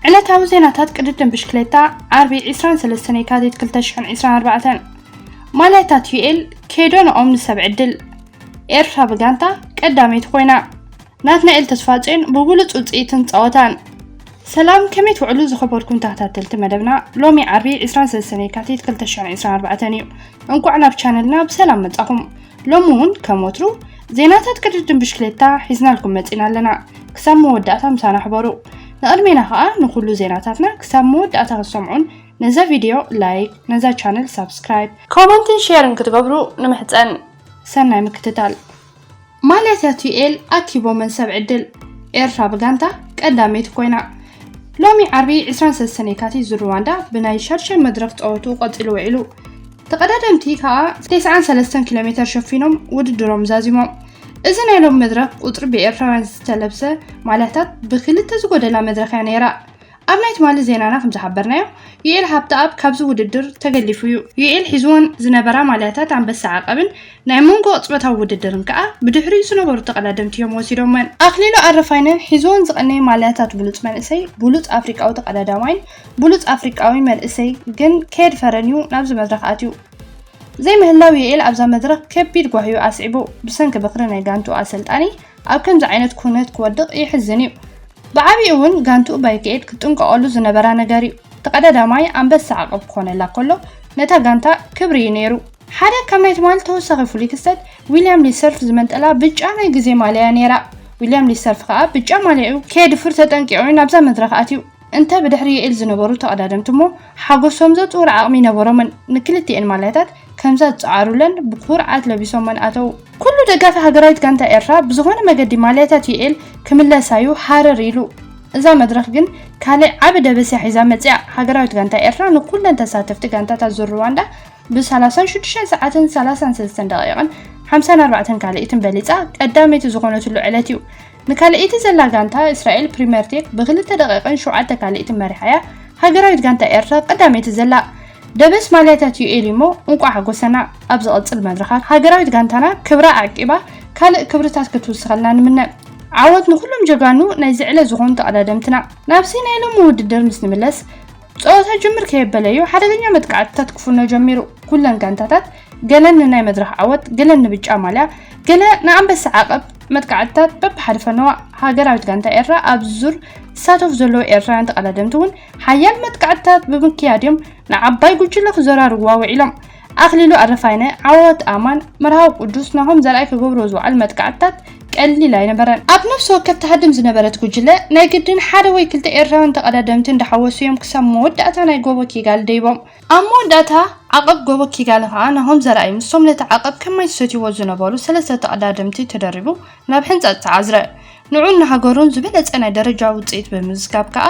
ዕለታዊ ዜናታት ቅድድም ብሽክሌታ ዓርቢ ዕስራን ሰለስተን የካቲት ክልተ ሽሕን ዕስራን ኣርባዕተን። ማልያታት ዩኤል ኬዶንኦም ንሰብ ዕድል። ኤርትራ ብጋንታ ቀዳመይቲ ኮይና። ናትናኤል ተስፋጽዮን ብብሉጽ ውጽኢትን ጸወታን። ሰላም፣ ከመይ ትውዕሉ ዝኸበርኩም ተኸታተልቲ መደብና? ሎሚ ዓርቢ ዕስራን ሰለስተን የካቲት ክልተ ሽሕን ዕስራን ኣርባዕተን እዩ። እንቋዕ ናብ ቻነልና ብሰላም መጻኹም። ሎሚ እውን ከም ወትሩ ዜናታት ቅድድም ብሽክሌታ ሒዝናልኩም መጺና ኣለና። ክሳብ መወዳእታ ምሳና ሕበሩ። ንቕድሜና ኸኣ ንኹሉ ዜናታትና ክሳብ መወዳእታ ክትሰምዑን ነዛ ቪድዮ ላይክ፣ ነዛ ቻነል ሳብስክራይብ፣ ኮመንትን ሼርን ክትገብሩ ንምሕጸን። ሰናይ ምክትታል። ማልያታት ዩኤል ኣኪቦመን ሰብ ዕድል። ኤርትራ ብጋንታ ቀዳመይቲ ኮይና። ሎሚ ዓርቢ ዕስራን ሰለስተን የካቲት ዙር ሩዋንዳ ብናይ ሻድሻይ መድረኽ ጸወትኡ ቀጺሉ ውዒሉ። ተቐዳደምቲ ከኣ ተስዓን ሰለስተን ኪሎ ሜተር ሸፊኖም ውድድሮም ዛዚሞም። እዚ ናይ ሎሚ መድረኽ ቁጽሪ ብኤርትራውያን ዝተለብሰ ማልያታት ብክልተ ዝጎደላ መድረኽ እያ ነይራ። ኣብ ናይ ትማሊ ዜናና ከም ዝሓበርናዮ፣ ዩኤል ሃብተኣብ ካብዚ ውድድር ተገሊፉ እዩ። ዩኤል ሒዝወን ዝነበራ ማልያታት ኣንበሳ ዓቐብን ናይ መንጎ ቅጽበታዊ ውድድርን ከኣ ብድሕሪኡ ዝነበሩ ተቐዳደምቲ እዮም ወሲዶመን። ኣኽሊሉ ኣረፋይነ ሒዝወን ዝቐነየ ማልያታት ብሉጽ መንእሰይ፣ ብሉጽ ኣፍሪቃዊ ተቐዳዳማይን ብሉጽ ኣፍሪቃዊ መንእሰይ ግን ከየድፈረን እዩ ናብዚ መድረኽ ኣትዩ። ዘይምህላው ዩኤል ኣብዛ መድረኽ ከቢድ ጓሂ እዩ ኣስዒቡ። ብሰንኪ በኽሪ ናይ ጋንትኡ ኣሰልጣኒ ኣብ ከምዚ ዓይነት ኩነት ክወድቕ የሕዝን እዩ። ብዓቢኡ እውን ጋንትኡ ባይክኤድ ክትጥንቀቐሉ ዝነበራ ነገር እዩ። ተቐዳዳማይ ኣንበሳ ዓቐብ ክኾነላ ከሎ ነታ ጋንታ ክብሪ እዩ ነይሩ። ሓደ ካብ ናይ ትማሊ ተወሳኺ ፍሉይ ክስተት፣ ዊልያም ሊሰርፍ ዝመንጠላ ብጫ ናይ ግዜ ማልያ እያ ነይራ። ዊልያም ሊሰርፍ ከኣ ብጫ ማልያኡ ከየድፍር ተጠንቂቑ እዩ ናብዛ መድረኽ ኣትዩ። እንተ ብድሕሪ ዩኤል ዝነበሩ ተቐዳደምቲ እሞ ሓጎሶም ዘጽውር ዓቕሚ ኣይነበሮምን። ንክልቲኤን ማልያታት ከምዛ ዝጸዓሩለን ብኩርዓት ለቢሶመን ኣተዉ። ኩሉ ደጋፊ ሃገራዊት ጋንታ ኤርትራ ብዝኾነ መገዲ ማልያታት ዩኤል ክምለሳ እዩ ሃረር ኢሉ። እዛ መድረኽ ግን ካልእ ዓቢ ደበስ እያ ሒዛ መጺኣ። ሃገራዊት ጋንታ ኤርትራ ንኩለን ተሳተፍቲ ጋንታታት ዙር ሩዋንዳ ብ ሰላሳን ሽዱሽተን ሰዓትን ሰላሳን ሰለስተን ደቂቕን ሓምሳን ኣርባዕተን ካልኢትን በሊጻ ቀዳመይቲ ዝኾነትሉ ዕለት እዩ። ንካልኣይቲ ዘላ ጋንታ እስራኤል ፕሪምየርቴክ ብክልተ ደቂቕን ሸውዓተ ካልኢትን መሪሓ እያ ሃገራዊት ጋንታ ኤርትራ ቀዳመይቲ ዘላ። ደበስ ማልያታት ዩኤል እሞ እንቋዕ ሓጎሰና። ኣብ ዝቐጽል መድረኻት ሃገራዊት ጋንታና ክብራ ዓቂባ ካልእ ክብርታት ክትውስኸልና ንምነ። ዓወት ንኹሎም ጀጋኑ ናይዚ ዕለት ዝኾኑ ተቐዳደምትና። ናብዚ ናይ ሎሚ ውድድር ምስ ንምለስ፣ ጸወታ ጅምር ከየበለዩ ሓደገኛ መጥቃዕትታት ክፍኖ ጀሚሩ። ኩለን ጋንታታት ገለን ንናይ መድረኽ ዓወት፣ ገለን ንብጫ ማልያ፣ ገለ ንኣንበሳ ዓቐብ መጥቃዕትታት በብሓደ ፈነዋ። ሃገራዊት ጋንታ ኤርትራ ኣብዚ ዙር ዝሳተፉ ዘለዉ ኤርትራውያን ተቐዳደምቲ እውን ሓያል መጥቃዕትታት ብምክያድ እዮም ንዓባይ ጉጅለ ክዘራርብዋ ውዒሎም። ኣኽሊሉ ኣረፋይነ፣ ዓወት ኣማን፣ መርሃዊ ቅዱስ፣ ናሆም ዘርኣይ ክገብርዎ ዝወዓሉ መጥቃዕትታት ቀሊል ኣይነበረን። ኣብ ነፍሲ ወከፍ ትሃድም ዝነበረት ጉጅለ ናይ ግድን ሓደ ወይ ክልተ ኤርትራውያን ተቐዳደምቲ እንዳሓወሱ እዮም ክሳብ መወዳእታ ናይ ጎቦ ኪጋል ደይቦም። ኣብ መወዳእታ ዓቐብ ጎቦ ኪጋል ከኣ ናሆም ዘርኣይ ምስቶም ነቲ ዓቐብ ከም ማይ ዝሰትይዎ ዝነበሩ ሰለስተ ተቐዳደምቲ ተደሪቡ ናብ ሕንጻጽ ተዓዝረ። ንዑን ንሃገሩን ዝበለጸ ናይ ደረጃ ውጽኢት ብምምዝጋብ ከኣ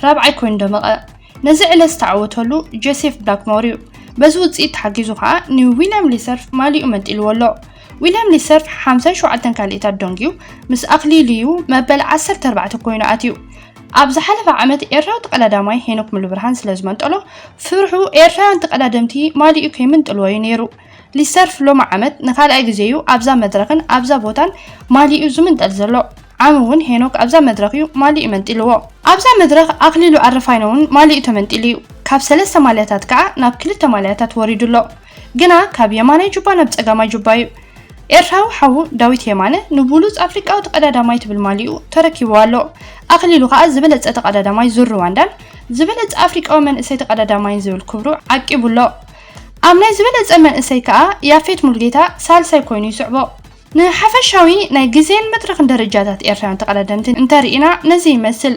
ራብዓይ ኮይኑ ደመቐ። ነዚ ዕለት ዝተዓወተሉ ጆሴፍ ብላክሞር እዩ። በዚ ውጽኢት ተሓጊዙ ከኣ ንዊልያም ሊሰርፍ ማሊኡ መንጢልዎ ኣሎ። ዊልያም ሊሰርፍ ሓምሳን ሸውዓተን ካልኢታት ደንጊዩ ምስ ኣኽሊሉ'ዩ መበል ዓሰርተ ኣርባዕተ ኮይኑ ኣትዩ። ኣብ ዝሓለፈ ዓመት ኤርትራዊ ተቐዳዳማይ ሄኖክ ሙሉብርሃን ስለ ዝመንጠሎ፣ ፍርሑ ኤርትራውያን ተቐዳደምቲ ማሊኡ ከይምንጥልዎ እዩ ነይሩ። ሊሰርፍ ሎሚ ዓመት ንኻልኣይ ግዜ እዩ ኣብዛ መድረኽን ኣብዛ ቦታን ማሊኡ ዝምንጠል ዘሎ። ዓሚ እውን ሄኖክ ኣብዛ መድረኽ እዩ ማሊኡ መንጢልዎ። ኣብዛ መድረኽ ኣኽሊሉ ኣረፋይነ እውን ማሊኡ ተመንጢሉ እዩ። ካብ ሰለስተ ማልያታት ከኣ ናብ ክልተ ማልያታት ወሪዱ ኣሎ። ግና ካብ የማናይ ጁባ ናብ ጸጋማይ ጁባ እዩ። ኤርትራዊ ሓዉ ዳዊት የማነ ንብሉጽ ኣፍሪቃዊ ተቐዳዳማይ ትብል ማሊኡ ተረኪብዋ ኣሎ። ኣኽሊሉ ከኣ ዝበለጸ ተቐዳዳማይ ዙር ሩዋንዳን ዝበለጸ ኣፍሪቃዊ መንእሰይ ተቐዳዳማይን ዝብል ክብሩ ዓቂቡ ኣሎ። ኣብ ናይ ዝበለጸ መንእሰይ ከኣ ያፌት ሙሉጌታ ሳልሳይ ኮይኑ ይስዕቦ። ንሓፈሻዊ ናይ ግዜን መድረኽን ደረጃታት ኤርትራውያን ተቐዳደምቲ እንተርኢና ነዚ ይመስል።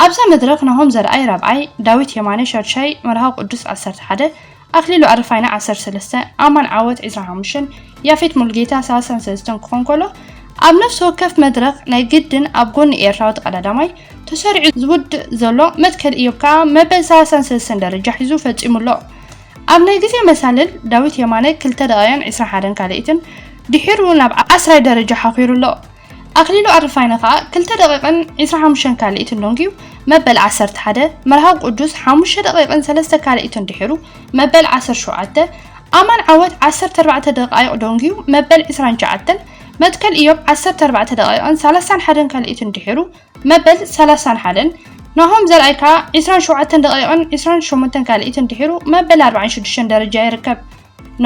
ኣብዛ መድረኽ ናሆም ዘርኣይ ራብዓይ፣ ዳዊት የማነ ሻድሻይ፣ መርሃዊ ቅዱስ ዓሰርተ ሓደ፣ ኣኽሊሉ ኣረፋይነ ዓሰርተ ሰለስተ፣ ኣማን ዓወት ዕስራን ሓሙሽተን፣ ያፌት ሙሉጌታ ሰላሳን ሰለስተን ክኾን ከሎ፣ ኣብ ነፍሲ ወከፍ መድረኽ ናይ ግድን ኣብ ጎኒ ኤርትራዊ ተቐዳዳማይ ተሰሪዑ ዝውድእ ዘሎ መትከል እዮብ ከኣ መበል ሰላሳን ሰለስተን ደረጃ ሒዙ ፈጺሙ ኣሎ። ኣብ ናይ ግዜ መሳልል ዳዊት የማነ ክልተ ደቂቕን ዕስራን ሓደን ካልኢትን ድሒሩ ናብ ዓስራይ ደረጃ ሓኺሩ ኣሎ። ኣኽሊሉ ኣረፋይነ ከኣ ክልተ ደቂቕን ዕስራን ሓሙሽተን ካልኢትን ደንጊዩ መበል ዓሰርተ ሓደ፣ መርሃዊ ቅዱስ ሓሙሽተ ደቂቕን ሰለስተ ካልኢትን ድሒሩ መበል ዓሰርተ ሸውዓተ፣ ኣማን ዓወት ዓሰርተ ኣርባዕተ ደቃይቕ ደንጊዩ መበል ዕስራን ትሽዓተን፣ መትከል እዮብ ዓሰርተ ኣርባዕተ ደቂቕን ሰላሳን ሓደን ካልኢትን ድሒሩ መበል ሰላሳን ሓደን፣ ናሆም ዘርኣይ ከኣ ዕስራን ሸውዓተን ደቂቕን ዕስራን ሸሞንተን ካልኢትን ድሒሩ መበል ኣርባዓን ሽዱሽተን ደረጃ ይርከብ።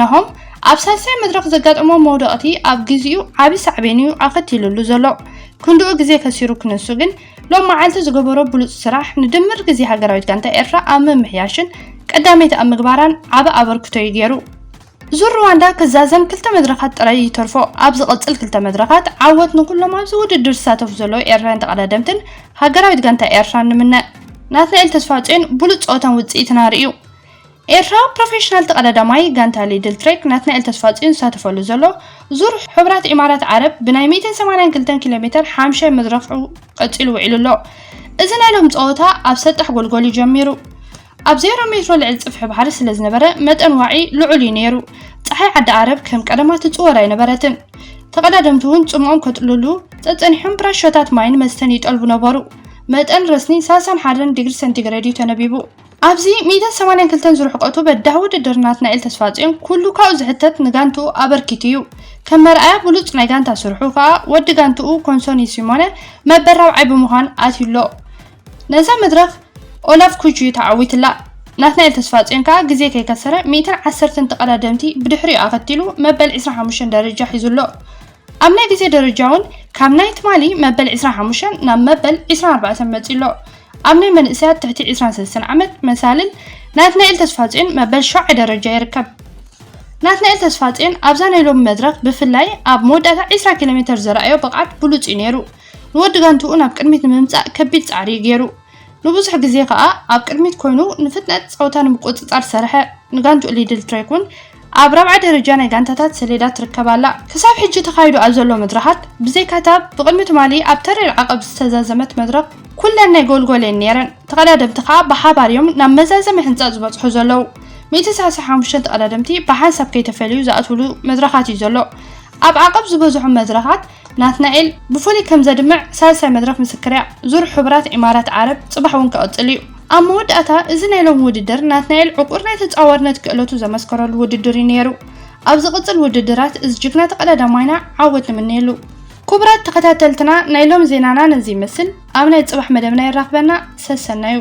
ናሆም ኣብ ሳልሳይ መድረኽ ዘጋጠሞ መውደቕቲ ኣብ ግዜኡ ዓቢ ሳዕቤን እዩ ኣኸቲሉሉ ዘሎ። ክንድኡ ግዜ ከሲሩ ክንሱ ግን ሎም መዓልቲ ዝገበሮ ብሉጽ ስራሕ ንድምር ግዜ ሃገራዊት ጋንታ ኤርትራ ኣብ ምምሕያሽን ቀዳመይቲ ኣብ ምግባራን ዓቢ ኣበርክቶ እዩ ገይሩ። ዙር ሩዋንዳ ክዛዘም ክልተ መድረኻት ጥራይ ይተርፎ። ኣብ ዝቕጽል ክልተ መድረኻት ዓወት ንኩሎም ኣብዚ ውድድር ዝሳተፉ ዘለዉ ኤርትራውያን ተቐዳደምትን ሃገራዊት ጋንታ ኤርትራን ንምነ። ናትናኤል ተስፋጽዮን ብሉጽ ጸወታን ውጽኢትን ኣርእዩ። ኤርትራዊ ፕሮፌሽናል ተቐዳዳማይ ጋንታ ሊድል ትሬክ ናትናኤል ተስፋጽዮን ዝሳተፈሉ ዘሎ ዙር ሕቡራት ኢማራት ዓረብ ብናይ ሚእትን ሰማንያን ክልተን ኪሎ ሜተር ሓምሻይ መድረኹ ቀጺሉ ውዒሉ ኣሎ። እዚ ናይ ሎም ጸወታ ኣብ ሰጣሕ ጎልጎል እዩ ጀሚሩ። ኣብ ዜሮ ሜትሮ ልዕሊ ጽፍሒ ባሕሪ ስለ ዝነበረ መጠን ዋዒ ልዑል እዩ ነይሩ። ጸሓይ ዓዲ ዓረብ ከም ቀደማ ትጽወር ኣይነበረትን። ተቐዳደምቲ እውን ጽምኦም ከጥልሉ ጸጸኒሖም ብራሾታት ማይን መስተን ይጠልቡ ነበሩ። መጠን ረስኒ ሰላሳን ሓደን ዲግሪ ሰንቲግሬድ እዩ ተነቢቡ። ኣብዚ ሚእትን ሰማንያን ክልተን ዝርሕቀቱ በዳህ ውድድር ናትናኤል ተስፋጽዮን ኩሉ ካብኡ ዝሕተት ንጋንትኡ ኣበርኪቱ እዩ። ከም መርኣያ ብሉጽ ናይ ጋንታ ስርሑ ከኣ ወዲ ጋንትኡ ኮንሶኒ ሲሞነ መበል ራብዓይ ብምዃን ኣትዩ ኣሎ። ነዛ መድረኽ ኦላፍ ኩች እዩ ተዓዊትላ። ናትናኤል ተስፋጽዮን ከኣ ግዜ ከይከሰረ ሚእትን ዓሰርተን ተቐዳደምቲ ብድሕሪኡ ኣኸቲሉ መበል ዕስራን ሓሙሽተን ደረጃ ሒዙ ኣሎ። ኣብ ናይ ግዜ ደረጃ እውን ካብ ናይ ትማሊ መበል ዕስራን ሓሙሽተን ናብ መበል ዕስራን ኣርባዕተን መጺኡ ኣሎ። ኣብ ናይ መንእሰያት ትሕቲ ዕስራን ሰለስተን ዓመት መሳልል ናትናኤል ተስፋጽዮን መበል ሸውዓይ ደረጃ ይርከብ። ናትናኤል ተስፋጽዮን ኣብዛ ናይ ሎሚ መድረኽ ብፍላይ ኣብ መወዳእታ ዕስራ ኪሎ ሜተር ዘርኣዮ ብቕዓት ብሉጽ እዩ ነይሩ። ንወዲ ጋንትኡ ናብ ቅድሚት ንምምጻእ ከቢድ ጻዕሪ እዩ ገይሩ። ንብዙሕ ግዜ ከኣ ኣብ ቅድሚት ኮይኑ ንፍጥነት ጸወታ ንምቁጽጻር ሰርሐ። ንጋንትኡ ሊድል ትሬክ እውን ኣብ ራብዓይ ደረጃ ናይ ጋንታታት ሰሌዳ ትርከብ ኣላ። ክሳብ ሕጂ ተኻይዱ ኣብ ዘሎ መድረኻት ብዘይካታ ብቕድሚ ትማሊ ኣብ ተሪር ዓቐብ ዝተዛዘመት መድረኽ ኩለን ናይ ጎልጎል እየን ነይረን። ተቐዳደምቲ ከኣ ብሓባር እዮም ናብ መዛዘሚ ሕንጻ ዝበጽሑ ዘለዉ። ሚእቲ ሰላሳ ሓሙሽተ ተቐዳደምቲ ብሓንሳብ ከይተፈልዩ ዝኣትውሉ መድረኻት እዩ ዘሎ። ኣብ ዓቐብ ዝበዝሑ መድረኻት ናትናኤል ብፍሉይ ከም ዘድምዕ ሳልሳይ መድረኽ ምስክር እያ። ዙር ሕቡራት ኢማራት ዓረብ ጽባሕ እውን ክቕጽል እዩ። ኣብ መወዳእታ እዚ ናይ ሎሚ ውድድር ናትናኤል ዕቑር ናይ ተጻዋርነት ክእለቱ ዘመስከረሉ ውድድር እዩ ነይሩ። ኣብ ዝቕጽል ውድድራት እዚ ጅግና ተቐዳዳማይና ዓወት ንምነየሉ። ክቡራት ተኸታተልትና ናይ ሎም ዜናና ነዚ ይመስል። ኣብ ናይ ጽባሕ መደብና የራኽበና። ሰሰናዩ።